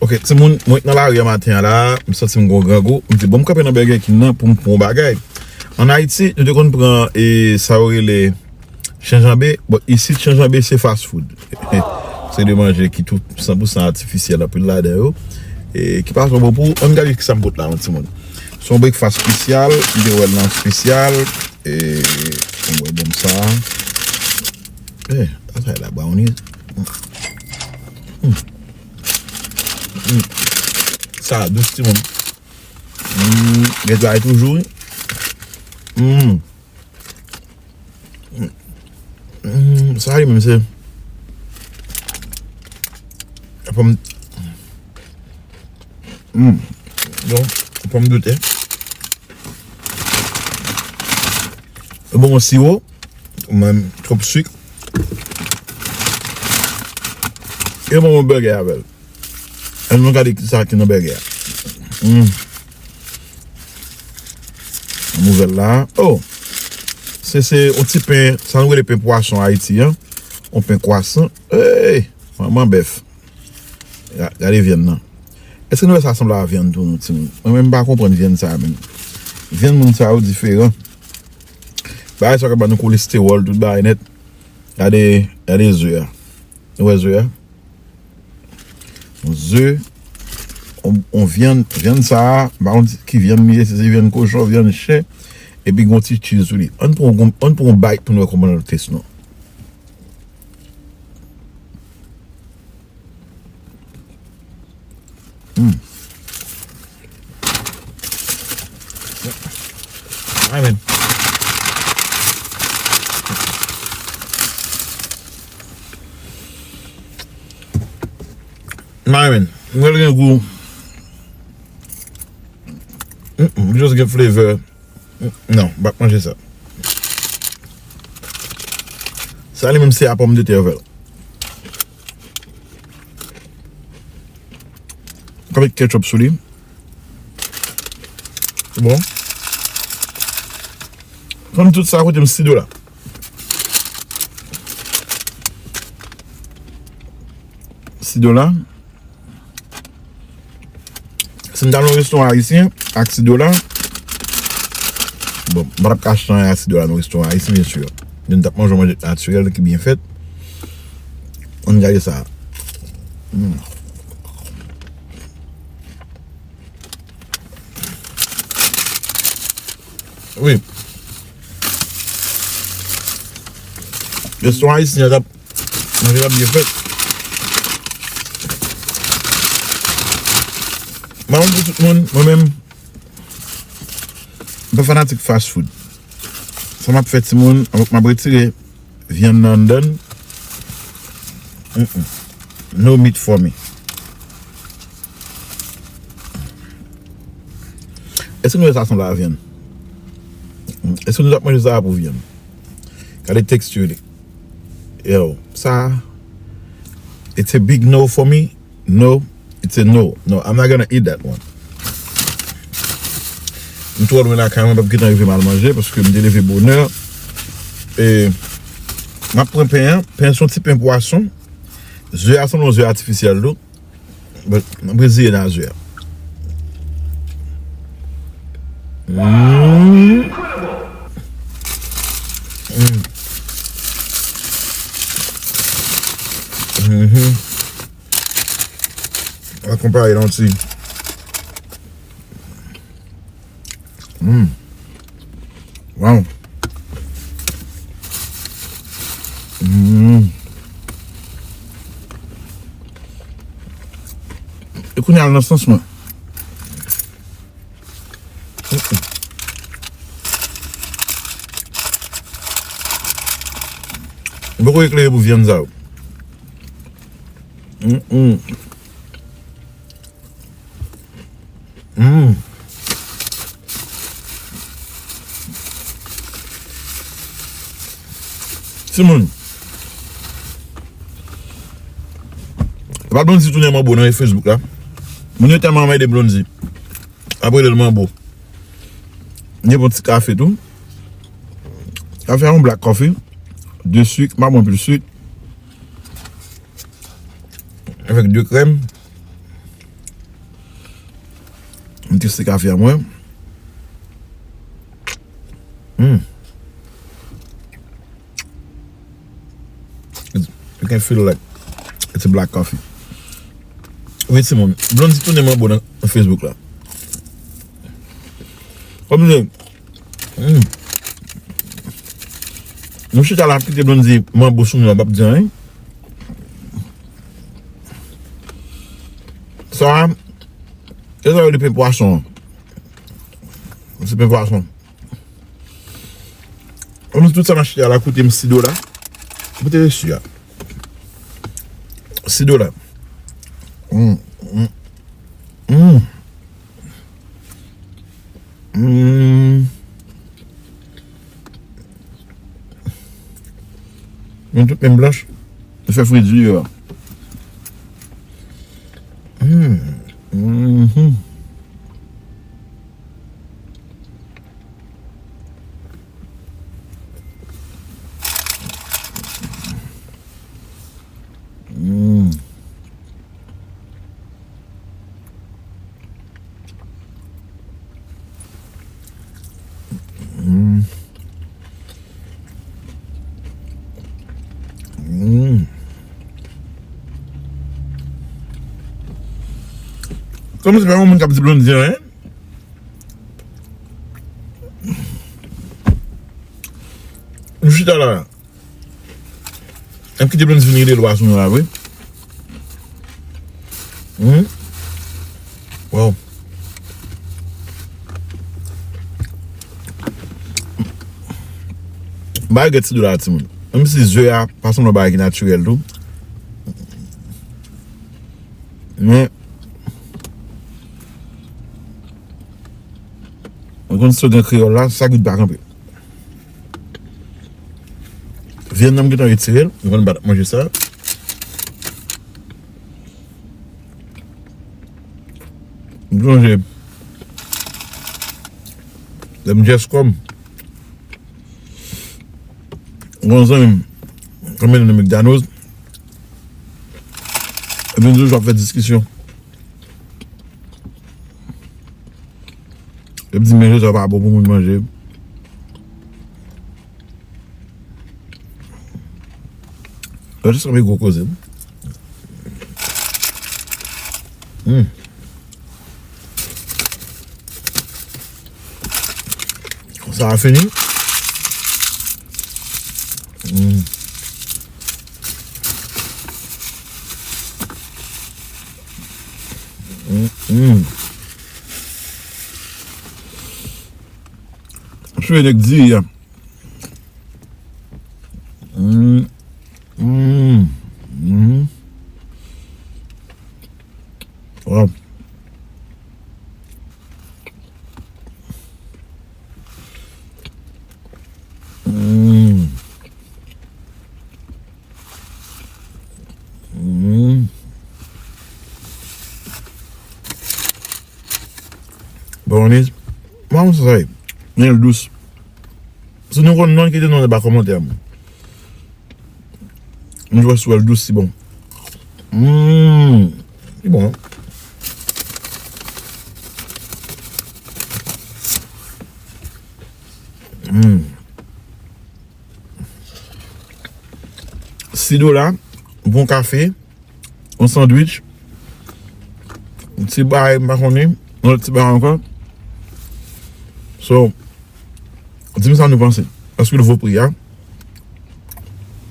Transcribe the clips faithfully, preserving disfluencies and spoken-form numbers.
Ok, timoun, mwen nan lari a maten an la, m santi m gon grangou. M di, bon, m kanpe nan Burger King nan pou m pran yon bagay. Ann Ayiti, nou te konn pran, e, sa yo rele chanjanbe, but isit, chanjanbe se fast food. Se de manje ki tou san pou san atifisyèl, anpil ladan yo. E ki pa twò bon pou ou. Ann gade kisa m pot la, yon timoun. Se yon breakfast espesyal, m te wè l nan espesyal. E, m wè bon sa. E, sa e la brownies. Mm. Mm. Sa dous, timoun. Mm, gen dway toujou, wi. Mm. Mm, sa li menm se. Pòm, mm. Bon, pòm de tè. Bon, siwo. Mwen, twòp sik. E bon, yon bègè avè l. Ann nou gade ki sa ki nan bègè a. Mm. Nouvèl la. Oh! Se, se yon ti pen, sa nou rele pen pwason Ayiti an. Yon pen kwasan. Hey! Manman bèf. Ga-, gade vyann nan. Èske nou wè sa sanble a vyann tou, nou, timoun? Mwen menm, m pa konprann vyann sa a menm. Vyann moun sa yo diferan. Bagay sa yo ka ban nou kolestewòl, tout bagay nèt. Gade, gade ze a. Ou wè ze a? Yon ze, yon, yon vyann, vyann sa a, m pa konn ki vyann li ye, si se vyann kochon, vyann chen, epi gon ti cheese sou li. Ann pran yon, ann pran yon bite pou n wè kòman l tès non. Hmm. Ay, men. Mwen menm, mwen gen gou. Mm, mm, just gen flavor. Mm, non, m p ap manje sa. Sa li menm se a pòm de tè avè l. Ka met ketchup sou li. Bon. Kòm tout sa koute m sido la. Sido la. Si m t al nan yon restoran ayisyen ak sido la, bon, m pa t ap ka achte anyen ak sido la nan restoran ayisyen, byen si. Men m t ap manje yon manje natirèl ki byen fèt. Ann gade sa. Mm. Wi. Restoran ayisyen an t ap manje l ap byen fèt. Mwen menm pou tout moun, mwen menm, m pa fanatik fast food. Sa m ap fè timoun, m ap retire vyann nan anndan l. Mm-mm. No meat for me. Èske nou wè sa sanble a vyann? Èske nou t ap manje sa a pou vyann? Gade teksti li. Yo, sa, it's a big no for me. No, it's a no. No, I'm not gonna eat that one. M twò lwen lakay mwen, m p ap gentan rive m al manje paske m te leve bonè. E, m ap pran pen an. Pen an se yon ti pen pwason. Ze a sanble yon ze atifisyèl tou. But, m ap reziye nan ze a. Mm. Mm. Mm-hmm. Akonpaye l yon ti. Mm. Wow. Mm. E kounye a l nan sans mwen. Mm-mm. M poko eklere pou vyann sa yo. Mm-mm. Mm. Timoun. Epa Blondy tounen manbo nan Facebook la. Moun yo tèlman anmède Blondy. Apre l manbo. Li pran ti kafe tou. Kafe a yon black coffee. De sik, m pa pran plis sik. Avèk de krèm. M teste kafe a mwen. Hmm. You can feel like it's a black coffee. Wi, timoun. Blondie tounen manbo nan Facebook la. Kòm se, hmm. Nou chita la, kite Blondie manbo sou nou, m ap di anyen. Sa, e sa yo le pen pwason. Se pen pwason. Kòm tout sa m achte a la koute m sis dola. Koute resu a. Sis dola. Mm, mm, mm. Mm. Yo tout menm blanch. Yo fè fridi yo. Mm. Mhm. Mm. Mm. Mm. Kòm se pa yon moun k ap di Blondie anyen. Nou chita la. M kite Blondie vin rele lwa sou nou la, wi. Hmm? Wow. Bagay gèt sis dola, timoun. Menm si zye a pa sanble yon bagay ki natirèl tou. Men, ou konn slogan kreyòl la, sa ki pa kanpe. Vyann nan m gentan retire l, m konn pa t ap manje sa. M sonje, lè m Jès kòm, yon zanmi m, zanmi m nan McDonald's, epi nou toujou ap fè diskisyon. Yo ap di, men, sa pa bon pou moun manje. Yo jis kanpe gwo koze. Hmm. Sa a fini. Hmm. Hmm, hmm. Sou nèg diri a. Mm, mm, mm. Wow. Mm. Mm. Brownies. Mwen, sa sa ye. Men l dous. Si nou konn non, kite non anba kòmantè a, mwen. Nou jwe sou l dous, si bon. Mm. Li bon. Mm. Sis dola, bon kafe, yon sandwich, yon ti bagay, m pa konnen, yon lòt ti bagay ankò. So, di m sa nou panse. Èske l vo pri a?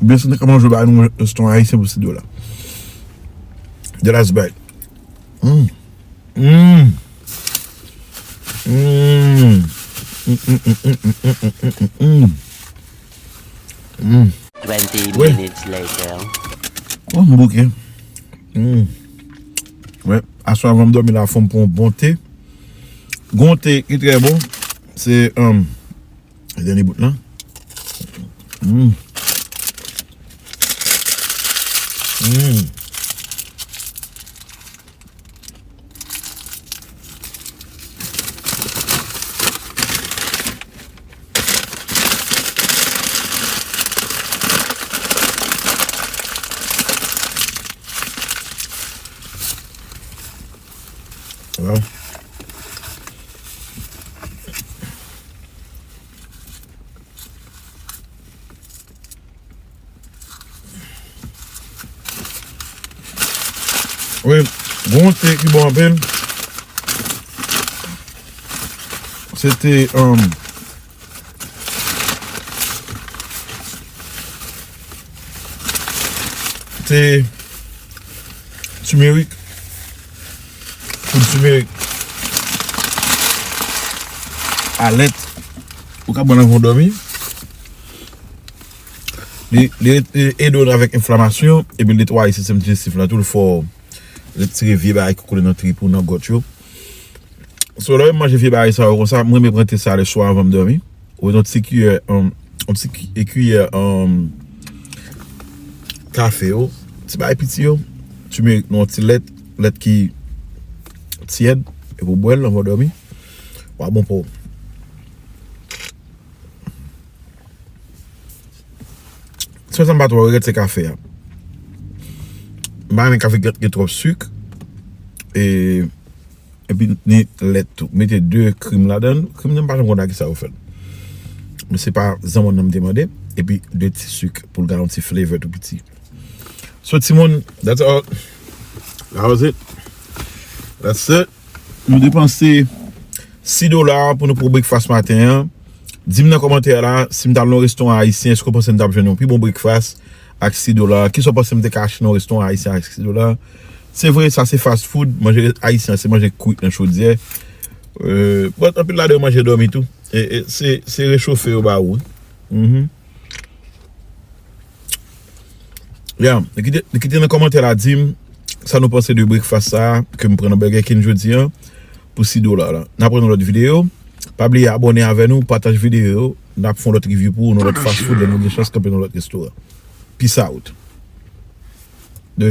Oubyen se nou ka manje bagay nou nan restoran ayisyen pou sis dola? The last bite. Mm. Mm. Mm. Mm, mm, mm. Mm. Twenty minutes later. Oh, m bouke. Mm. Wè, aswè avan m dòmi la, fò m pran yon bon te. Gon te ki trè bon, se, um, dènye bout lan. Mm. Mm. Wow. Wi, gen yon te ki bon anpil. Se te, um, te timerik. Poud timerik. Alèt. Ou ka pran nan fon dòmi. Li, li, li ede w avèk enflamasyon, epi l netwaye sistèm dijestif la tou, l fè w retire vye bagay ki koule nan trip ou, nan gòt yo. So, lè w manje vye bagay sa yo konsa, mwen renmen pran te sa lè swa anvan m dòmi. Ou yon ti kiyè, um, yon ti ki- kiyè, um, kafe yo, ti bagay piti yo, timerik nan yon ti lèt, lèt ki tyèd, epi w bwè l anvan w dòmi. W a bon pou ou. Sèl sa m pa twò regrèt se kafe a. M pa renmen kafe ki gen twòp sik. E, epi ni lèt tou. Mete de krim ladan l. Krim nan m pa janm konn ak kisa yo fè l. Men se pa zanmann nan m te mande. Epi de ti sik pou l gen yon ti flavor tou piti. So, timoun, that's all. That was it. That's it. Nou depanse sis dola pou nou pran breakfast maten an. Di m nan kòmantè la, si m t al nan yon restoran ayisyen, èske w panse m t ap jwenn yon pi bon breakfast ak sis dola? Kisa w panse m te ka achte nan yon restoran ayisyen ak sis dola? Se vre, sa se fast food, manje ayisyen an se manje kwit nan chodyè. Euh, but anpil ladan yo manje dòmi tou. E, e, se, se rechofe yo ba ou, wi. Mhm. Ya, nou kite, nou kite nan kòmantè la, di m sa nou panse de breakfast sa a ke m pran nan Burger King jodi an pou sis dola la. N ap pran yon lòt videyo. Pa bliye abòne avè nou, pataje videyo yo. N ap fè yon lòt review pou ou, yon lòt fast food, lè nou gen chans kanpe nan lòt restoran. Peace out.